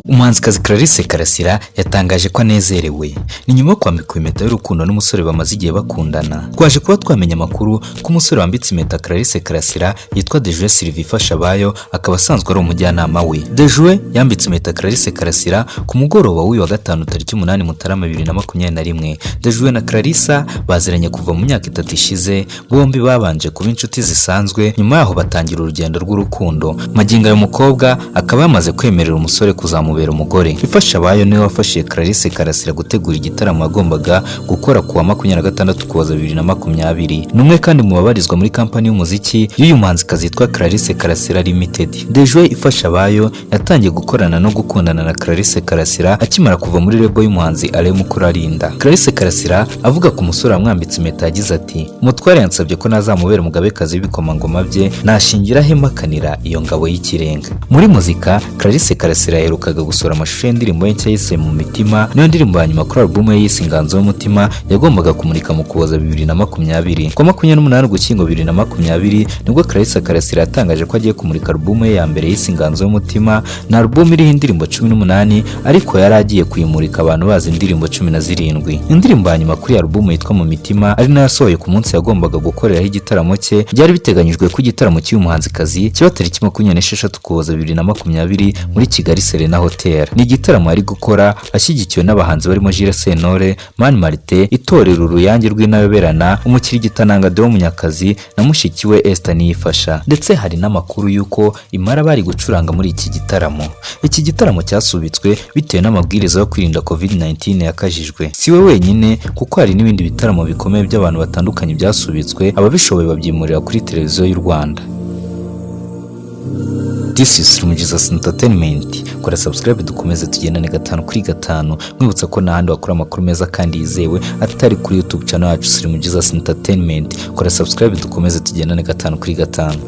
Umuhanzikazi Clarisse Karasira yatangaje ko anezerewe ni nyuma yo kwambikwa impeta y'urukundo n'umusore bamaze igihe bakundana. Twaje kuba twamenya amakuru ko umusore wambitse impeta Clarisse Karasira yitwa Dejue Sylvie Ifashabayo, akaba asanzwe ari umujyanama we. Dejue yambitse impeta Clarisse Karasira ku mugoroba w'uyu wa gatanu, tariki 8 Mutarama 2021. Dejue na Clarissa baziranye kuva mu myaka 3 ishize. Bombi babanje kuba inshuti zisanzwe, nyuma yaho batangira urugendo rw'urukundo. Magingo ayo mukobwa akaba yamaze kwemerera umusore kuzamubera umugore. Ifashabayo niwe wafashije Clarisse Karasira gutegura igitaramo yagombaga gukora ku wa 26 Ukuboza 2020. Ni umwe kandi mu babarizwa muri kampani y'umuziki y'uyu muhanzikazi yitwa Clarisse Karasira Limited. Dejue Ifashabayo yatangiye gukorana no gukundana na Clarisse Karasira akimara kuva muri label y'umuhanzi Alain Mukurarinda. Clarisse Karasira avuga ku musore wamwambitse impeta yagize ati: "Umutware yansabye ko nazamubera umugabekazi w'ibikomangoma bye, nashingira makanira iyo ngabo y'ikirenga." Muri muzika, Clarisse Karasira yaherukaga gusohora amashusho y'indirimbo ye nshya yise "Mu Mitima". Niyo ndirimbo ya nyuma kuri album ye yise "Inganzo y'Umutima" yagombaga kumurika mu Kuboza 2020. Ku wa 28 Ugushyingo 2020 nibwo Clarisse Karasira yatangaje ko agiye kumurika album ye ya mbere yise "Inganzo y'Umutima". Ni album iriho indirimbo 18, ariko yari agiye kuyimurika abantu bazi indirimbo 17. Indirimbo ya nyuma kuri album yitwa "Mu Mitima", ari nayo yasohoye ku munsi yagombaga gukoreraho igitaramo cye. Byari biteganyijwe ko igitaramo cy'uyu muhanzikazi kiba tariki 26 Ukuboza 2020 muri Kigali Serena Hotel. Ni igitaramo yari gukora ashyigikiwe n'abahanzi barimo Jules Sentore, Mani Martin, Itorero Uruyange rw'Intayoberana, umukirigitananga Deo Munyakazi na mushiki we Esther Niyifasha. Ndetse hari n'amakuru y'uko Impala bari gucuranga muri iki gitaramo. Iki gitaramo cyasubitswe bitewe n'amabwiriza yo kwirinda COVID-19 yakajijwe. Si we wenyine, kuko hari n'ibindi bitaramo bikomeye by'abantu batandukanye byasubitswe, ababishoboye babyimurira kuri Televiziyo y'u Rwanda. This is Room Jesus Entertainment. Kora subscribe dukomeze tugendane gatanu kuri gatanu. Mwibutsa ko n'ahandi wakura amakuru meza kandi yizewe atari kuri YouTube channel yacu Slim Jesus Entertainment. Kora subscribe dukomeze tugendane gatanu kuri gatanu.